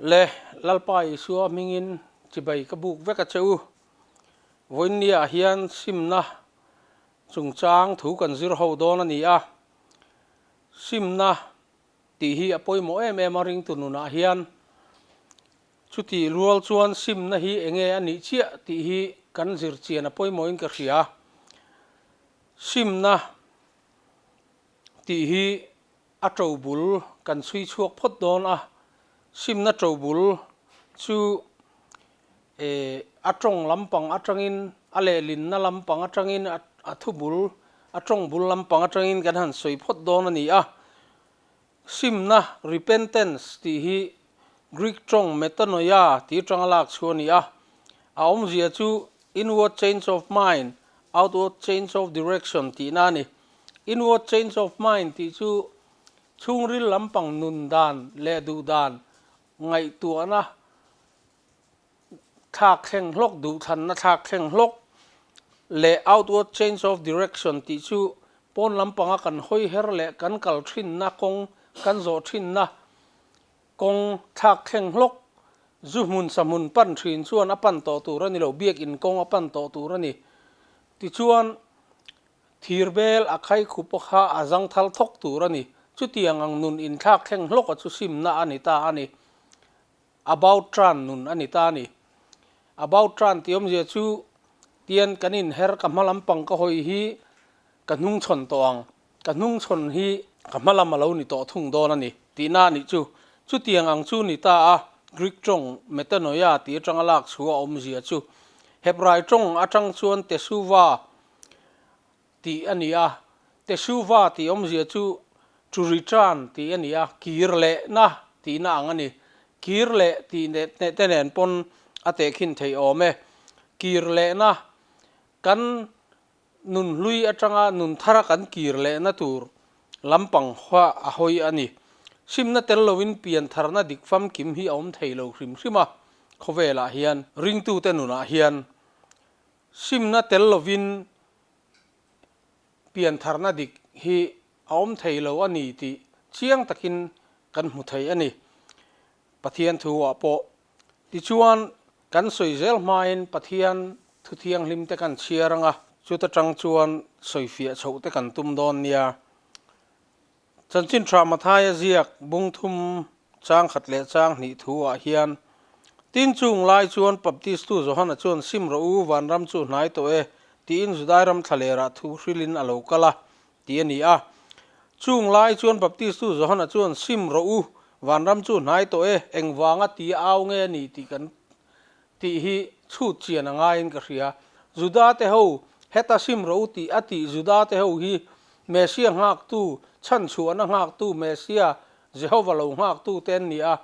Le Lalpa Isua hmingin chibai ka buk vek a che u. Vawiinniah hian simna chungchang thu kan zir ho dawn a ni a. Simna tih hi a pawimawh em em a ringtu nunah hian. Chutih rual chuan simna hi enge a nih chiah tih hi kan zir chian a pawimawhin ka hria. Simna tih hi a to bul kan chhui chhuak phawt dawn a, simna to bul chu eh a tawng lampang atangin a lehlinna lampang atangin a thu bul a tawng bul lampang atangin kan han sawi phawt dawn a ni a. Simna, repentance, tih hi Greek tawng metanoia tih atanga lak chhuah a ni a. A awmzia chu inward change of mind, outward change of direction tihna a ni. Inward change of mind tih chu chhungril lampang nun dan leh duh dan ngaihtuahna thlak thleng hlawk, duhthlanna thlak thleng hlawk leh outward change of direction tih chu pawn lampanga kan hawi her leh kan kal thinna kawng, kan zawh thinna kawng thlak thleng hlawk, zu hmun sa hmun pan thin chuan a pan tawh tur a ni lo, biakin kawng a pan tawh tur a ni. Tichuan, thir bel a khai khup kha a zangthal thawk tur a ni. Chutiang ang nun inthlak thleng hlawka chu simna a ni ta a ni. About turn nun a ni ta a ni. About turn tih awmzia chu tian kan inher ka hma lampang ka hawi hi ka hnungchhawn tawh ang, ka hnungchhawn hi ka hma lam a lo ni tawh thung dawn a ni tihna a nih chu. Chutiang ang chu ni ta a, Greek tawng metanoia tih atanga lak chhuah a awmzia chu Hebrai tawng atang chuan teshuva tih a ni a, Teshuva tih awmzia chu to return tih a ni a, kir lehna tihna ang a ni. Kir leh tih te nen pawn a tehkhin theih awm e. Kir lehna, kan nun hlui atanga nun thara kan kir lehna tur lampang hua a hawi a ni. Simna tel loin pian tharna dik famkim hi a awm thei lo hrim hrim a, khawvelah hian ringtute nunah hian Simna tel lovin piantharna dik hi a awm thei lo a ni tih chiang takin kan hmu thei a ni. Pathian thu-ah pawh tichuan kan sawi zel hmain Pathian thu thianghlim te kan chhiar ang a, chuta tang chuan sawifiah chhoh te kan tum dawn nia. Chanchin Tha Mathaia ziak bung thum chang khat leh chang hnih thu ah hian, Tin chung lai chuan Baptistu Johana chuan sim rawh u, vanram chu hnai tawh e, tiin Judai ram thlalerah thu hrilin a lo kal a, tih a ni a. Chung lai chuan Baptistu Johana chuan sim rawh u, vanram chu hnai tawh e, engvanga ti au nge a ni tih kan tih hi chhut chian a ngaiin ka hria. Juda te ho heta sim rawh u tih a tih Juda te ho hi Messia nghaktu, chhanchhuahna nghaktu Messia, Jehova lo nghaktu te an ni a.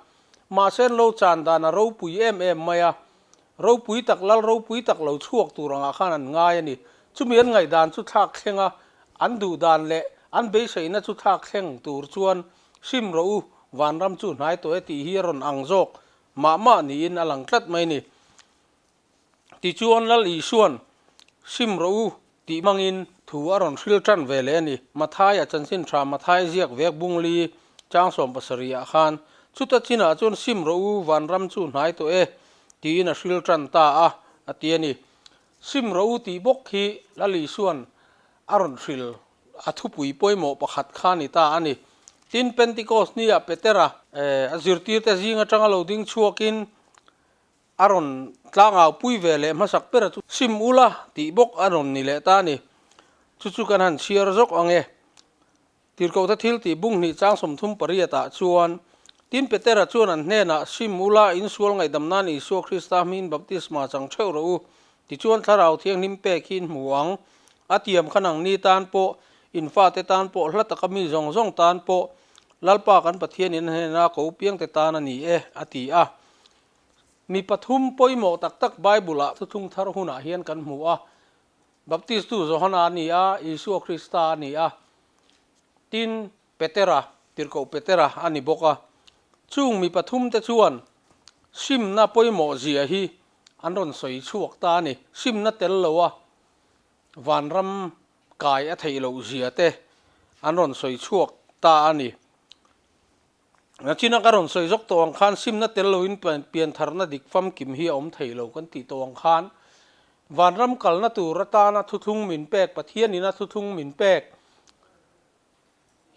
Mahse an lo chan dan a ropui em em mai a. Ropui tak lal ropui tak lo chhuak tur angah khan an ngai a ni. Chumi an ngaihdan chu thlak thleng a, an duh dan leh an beiseina chu thlak thleng tur chuan sim rawh u, vanram chu hnai tawh e tih hi a rawn ang zawk Mah mah niin a lang tlat mai ni. Tichuan Lal Isuan, Sim rawh u, tih hmangin thu a rawn hril tan ve leh a ni. Mathaia chanchin tha Mathai ziak vek bungli chang 70 ah khan, Chuta chinah chuan sim rawh u, vanram chu hnai tawh e, tiin a hril tan ta a, a ti a ni. Sim rawh u tih bawk hi Lal Isuan a rawn hril A thupui pawimawh pakhat kha a ni ta a ni. Tin, Pentecost nia Petera a zirtirte zing atanga lo ding chhuakin a rawn tlangau pui ve leh hmasak ber a chu sim ula tih bawk a rawn ni leh ta a ni. Chu chu kan han chhiar zawk ang e. Tirhkohte thil tih bung hnih chang 38 ah chuan, Tin, Petera chuan an hnenah, Sim ula, insual ngaihdam nan Isua Krista hmingin baptisma chang theuh rawh u, Tichuan Thlarau Thianghlim pek hi in hmu ang. A tiam khan ang ni tan pawh, in fate tan pawh, hla taka mi zawng zawng tan pawh, Lalpa kan Pathian in a hnena ko piangte tan a ni e, a ti a. Mi pathum pawimawh tak tak Bible-ah thuthlung thar hunah hian kan hmu a. Baptistu Johana a ni a, Isua Krista a ni a. Tin, Petera, Tirhkoh Petera a ni bawk a. Chung mi pathumte chuan simna pawimawh zia hi an rawn sawi chhuak ta a ni. Simna tel loa vanram kai a theih loh zia te an rawn sawi chhuak ta a ni. Nachina ka rawn sawi zawk tawh ang khan simna tel loin piantharna dik famkim hi a awm thei lo kan tih tawh ang khan vanram kalna tur atana thuthlung min pek Pathianin a thuthlung min pek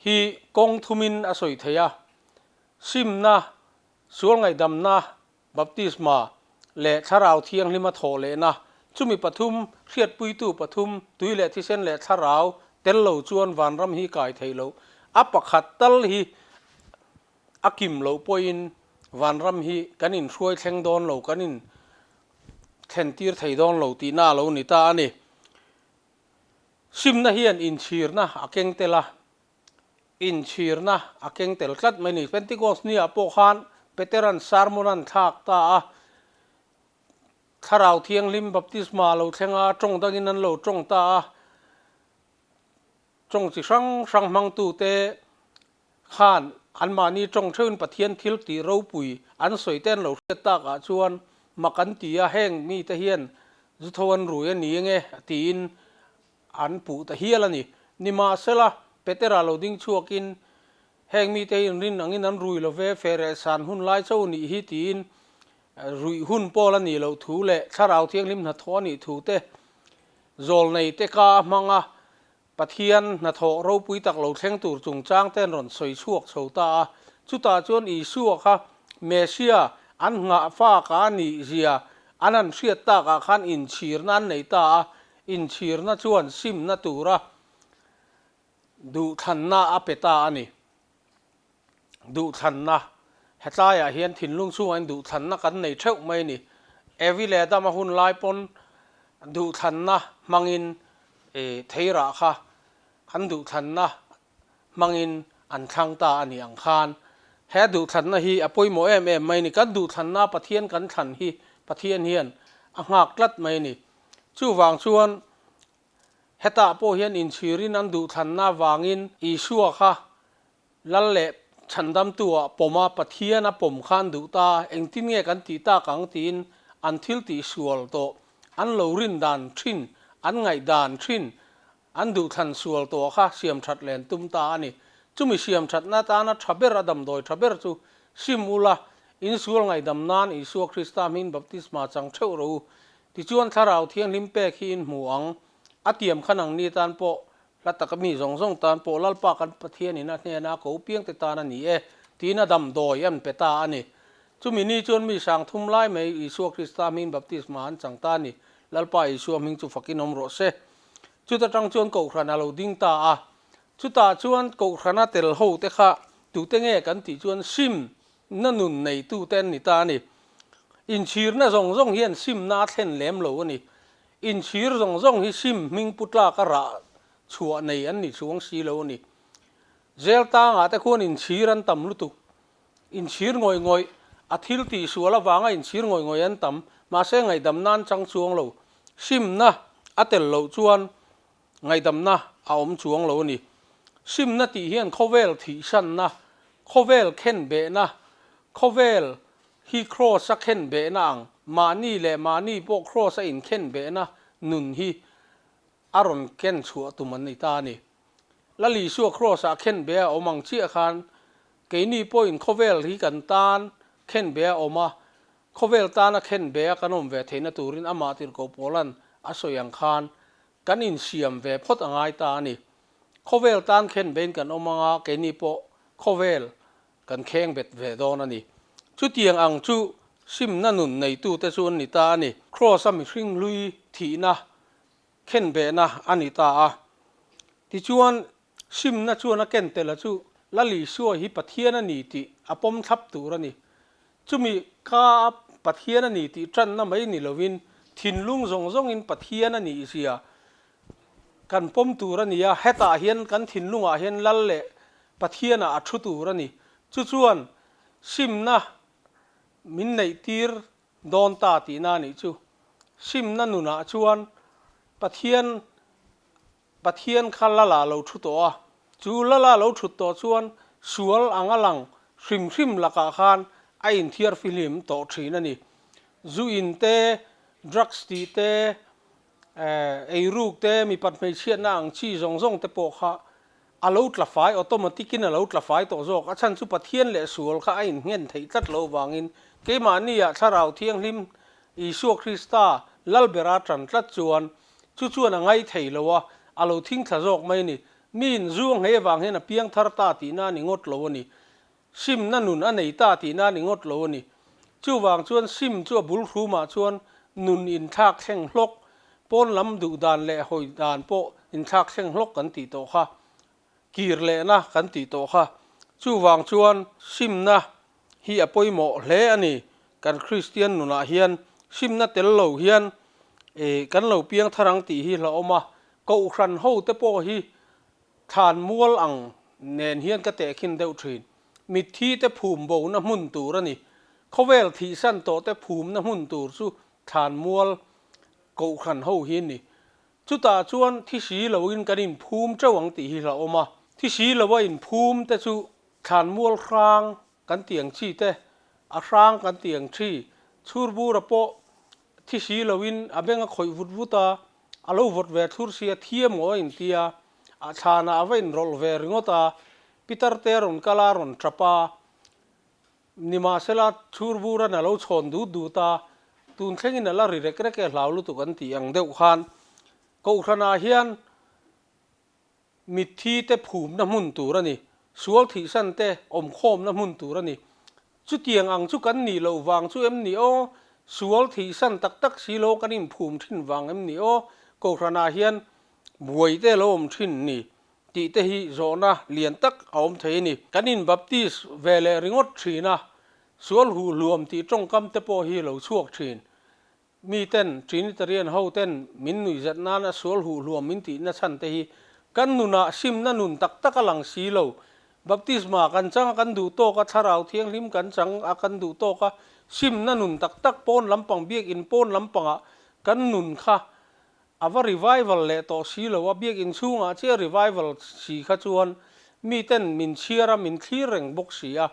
hi kawng thumin a sawi thei a, simna, sual ngaihdamna, Baptisma leh Thlarau Thianghlima thawh lehna, chumi pathum, hriatpuitu pathum, tui leh thisen leh thlarau tel lo chuan vanram hi kai theih loh. A pakhat tal hi a kim loh pawhin vanram hi kan inhruai thleng dawn lo, kan in thlentir thei dawn lo tihna a lo ni ta a ni. Simna hian inchhirna a keng tel a, Inchhirna a keng tel tlat mai ni. Pentecost ni ah pawh khan Petera'n sermon an thlak ta a, Thlarau Thianghlim baptisma a lo thleng a, tawng dangin an lo tawng ta a, tawng chi hrang hrang hmangtute khan anmahni tawng theuhin Pathian thil tih ropui an sawi te an lo hriat tak ah chuan mak an ti a, heng mite hian zu tho an rui a ni enge tiin An puh ta hial a ni. Nimahsela, Petera lo ding chhuakin, Heng mite hi inrin angin an rui lo ve, fereh san hun lai chauh nih hi tiin ruih hun pawl a nih loh thu leh Thlarau Thianghlim hnathawh a nih thu te, zawlnei te ka a hmang a, Pathian hnathawh ropui tak lo thleng tur chungchang te an rawn sawi chhuak chho ta a. Chutah chuan Isua kha Messia an nghah fak a nih zia an han hriat takah khan inchhirna an nei ta a, Inchhirna chuan simna tura duhthlanna a pe ta a ni. Duhthlanna, Hetlaiah hian thinlung chhungah duhthlanna kan nei theuh mai a ni. Evi leh Adama hun lai pawn duhthlanna hmangin theirah kha an duhthlanna hmangin an thlang ta a nih ang khan he duhthlanna hi a pawimawh em em mai a ni. Kan duhthlanna Pathian kan thlan hi Pathian hian a nghak tlat mai a ni. Chuvang chuan hetah pawh hian inchhirin an duhthlanna avangin Isua kha Lal leh Chhandamtu-ah pawma Pathian a pawm khan duh ta, engtin nge kan tih tak ang tiin an thil tihsual tawh, an lo rin dan thin, an ngaihdan thin, An duhthlan sual tawh kha siam that len tum ta a ni. Chumi siam thatna atana tha ber a damdawi tha ber chu sim ula, in sual ngaihdam nan Isua Krista hming baptisma chang theuh rawh u. Tichuan Thlarau Thianghlim pek hi in hmu ang. A tiam kha nangni tan pawh, hla taka mi zawng zawng tan pawh Lalpa kan Pathianin a hnena ko piangte tan a ni e, tiin a damdawi an pe ta a ni. Chumi ni chuan mi sang thum lai mai Isua Krista hming baptisma an chang ta a ni. Lalpa Isua hming chu fakin awm rawh se. Chuta tang chuan Kohhran a lo ding ta a. Chutah chuan Kohhrana tel ho te kha tute nge kan tih chuan sim na nun neitu te an ni ta a ni. Inchhirna zawng zawng hian simna a thlen lem lo a ni. Inchhir zawng zawng hi sim hming pu tlak a rah chhuah nei an ni chuang si lo a ni. Zel tangah te khuan inchhir an tam lutuk. Inchhir ngawih ngawih, a thil tih sual avanga inchhir ngawih ngawih an tam, mahse ngaihdamna an chang chuang lo. Simna a tel loh chuan ngaihdamna a awm chuang lo a ni. Simna tih hian khawvel thihsanna, khawvel khenbehna, khawvel hi kraws a khenbehna ang, mahni leh mahni pawh kraws a inkhenbehna nun hi a rawn ken chhuah tum an ni ta a ni. Lal Isua Kraws-ah khenbe a awm ang chiah khan keini pawhin khawvel hi kan tan khenbe a awm a, khawvel tana khenbe a kan awm ve theihna turin amah tirhkoh Paula'n a sawi ang khan kan insiam ve phawt a ngai ta a ni. Khawvel tan khenbein kan awm anga keini pawh khawvel kan kheng bet ve dawn a ni. Chutiang ang chu simna nun neitute chu an ni ta a ni. Kraws-a mihring hlui thihna khenbehna a ni ta a. Tichuan, simna chuan a ken tel a chu Lal Isua hi Pathian a ni tih a pawm thlap tur a ni. Chumi ka a Pathian a ni tih tanna mai ni lovin thinlung zawng zawngin Pathian a nih zia kan pawm tur a ni a, hetah hian kan thinlungah hian Lal leh Pathianah a thu tur a ni. Chu chuan simna min neihtir Dawn ta tihna a nih chu. Simna nunah chuan Pathian Pathian kha Lala lo thu tawh a, chu Lala lo thut tawh chuan sual anga lang hrim hrim lakah khan a inthiar fihlim tawh thin a ni. Zu in te, drugs tih te, eiruk te, mipat hmeichhiatna ang chi zawng zawng te pawh kha. a lo tla fai, automatic in a lo tla fai tawh zawk. A chhan chu Pathian leh sual kha a innghen theih tlat loh vangin keimahni-ah Thlarau Thianghlim Isua Krista Lalbera tan tlat chuan chu chuan a ngai thei lo a, a lo thing thla zawk mai a ni. Miin zu a nghei avang hian a piang thar ta tihna a ni ngawt lo a ni. Simna nun a nei ta tihna a ni ngawt lo a ni. Chuvang chuan sim chu a bul hrumah chuan nun inthlak thleng hlawk, pawn lam duh dan leh hawi dan pawh inthlak thleng hlawk kan tih tawh kha, kir lehna kan tih tawh kha. Chuvang chuan simna hi a pawimawh hle a ni. Kan Kristian nunah hian simna tel lo hian kan lo piang thar ang tih hi hlauhawm a, Kohhran hote pawh hi Thlan mual ang nen hian ka tehkhin deuh thin. Mitthi te phum bona hmun tur a ni. Khawvel thihsan tawh te phumna hmun tur chu thlan mual kohhran ho hi a ni. Chutah chuan thi si loin kan inphum teuh ang tih hi hlauhawm a. Thi si loa inphum te chu thlan mual hrang kan ti ang chi te, a hrang kan ti ang thi. Chhurbura pawh Thi si loin a beng a khawih vut vut a, a lo vawt ve thlur si a, thi emaw a inti a, a thlanah a va inrawlh ve ringawt a, Pitar te a rawn kal a, a rawn tap a, nimahsela chhurburan a lo chhawn dut dut a, tun thlengin a la ri rek rek e hlau lutuk an tih ang deuh khan Kohhranah hian Mitthi te phumna hmun tur a ni. Sual thihsan te awmkhawmna hmun tur a ni. Chutiang ang chu kan nih loh vang chu em ni aw? Sual thihsan tak tak si lo kan inphum thin vang em ni aw? Kohhranah hian buai te lo awm thin ni tih te hi zawhna lian tak a awm thei a ni. Kan inbaptis ve leh ringawt thin a, sual huh hluam tih tawngkam te pawh hi lo chhuak thin. Mi ten, Trinitarian ho ten min nuihzat nana sual huh hluam min tih nachhan te hi kan nunah simna nun tak tak a lang si lo. Baptisma kan chang a kan duh tawk a, Thlarau Thianghlim kan chang a kan duh tawk a, simna nun tak tak pawn lampang biakinn pawn lampangah kan nun kha a va revival leh tawh si lo a, biakinn chhungah chiah revival si kha chuan mi ten min chhiar a, min thlir reng bawk si a.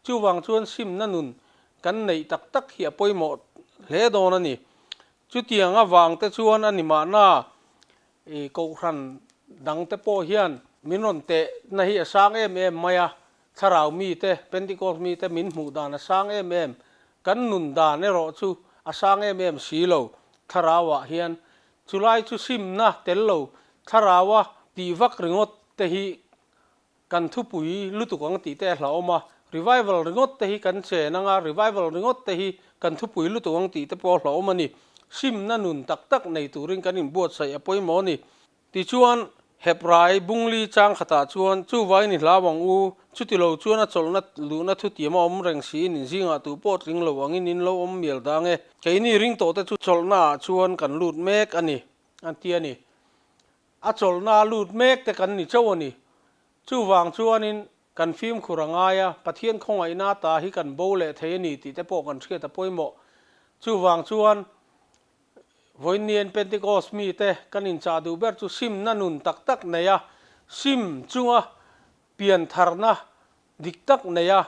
Chuvang chuan simna nun Kan neih tak tak hi a pawimawh hle dawn a ni. Chutiang avang te chuan a ni mahna i kohhran dang te pawh hian min rawn tehna hi a sang em em mai a, thlarau mite, Pentecost mite min hmuh dan a sang em em, kan nun dan erawh chu a sang em em si lo thlarauah hian. Chulai chu simna tel lo thlaraua tih vak ringawt te hi Kan thupui lutuk ang tih te a hlauhawm a, revival ringawt te hi kan chen ang a, revival ringawt te hi kan thupui lutuk ang tih te pawh a hlauhawm a ni. Simna nun tak tak nei turin kan inbuatsaih a pawimawh a ni. Tichuan, Hebrai bungli chang khatah chuan, Chuvain i hlau ang u, chuti lo chuan a chawlhna luhna thutiam a awm reng siin in zingah tu pawh tling lo angin in lo awm mial dang e. Keini ring tawhte chu chawlhnaah chuan kan lut mek a ni, an ti a ni. A chawlhna a lut mek te kan ni chauh a ni. Chuvang chuanin kan fimkhur a ngai a, Pathian khawngaihna ta hi kan bo leh thei a ni tih te pawh kan hriat a pawimawh. Chuvang chuan Vawiinnian Pentecost mite kan inchah duh ber chu simna nun tak tak nei a, sim chunga piantharna dik tak nei a,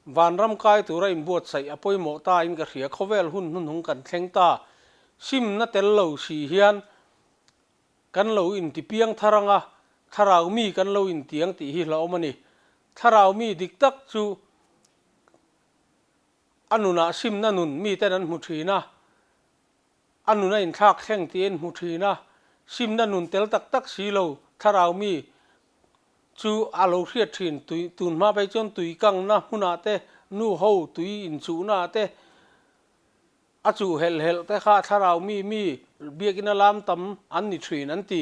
vanram kai tura inbuatsaih a pawimawh ta in ka hria. Khawvel hun hnuhnung kan thleng ta. Simna tel lo si hian Kan lo inti piang thar ang a, thlarau mi kan lo intiang tih hi hlauhawm a ni. Thlarau mi dik tak chu a nunah simna nun miten an hmu thin a, a nun a inthlak thleng tih an hmu thin a, simna nun tel tak tak si lo thlarau mi chu a lo hriat thin. Tui tun hma phei chuan tui kangna hmunah te, nu ho tui inchuhna ah te, A chuh helh helh te kha thlarau mi mi biakina lam tam an ni thin an ti.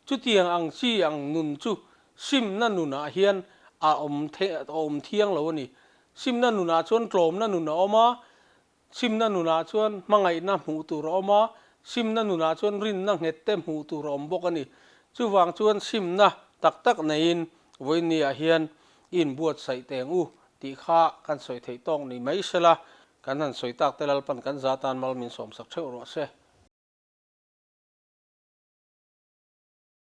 Chutiang ang chi ang nun chu simna nunah hian a awm a awm thiang lo a ni. Simna nunah chuan tlawmna nun a awm a, simna nunah chuan hmangaihna hmuh tur a awm a, simna nunah chuan rinna nghet te hmuh tur a awm bawk a ni. Chuvang chuan simna tak tak neiin vawiinniah hian i inbuatsaih teng u tih kha kan sawi theih tawk ni mai sela, Kan han sawi tak te Lalpan kan za tan mal min sawmsak theuh rawh se.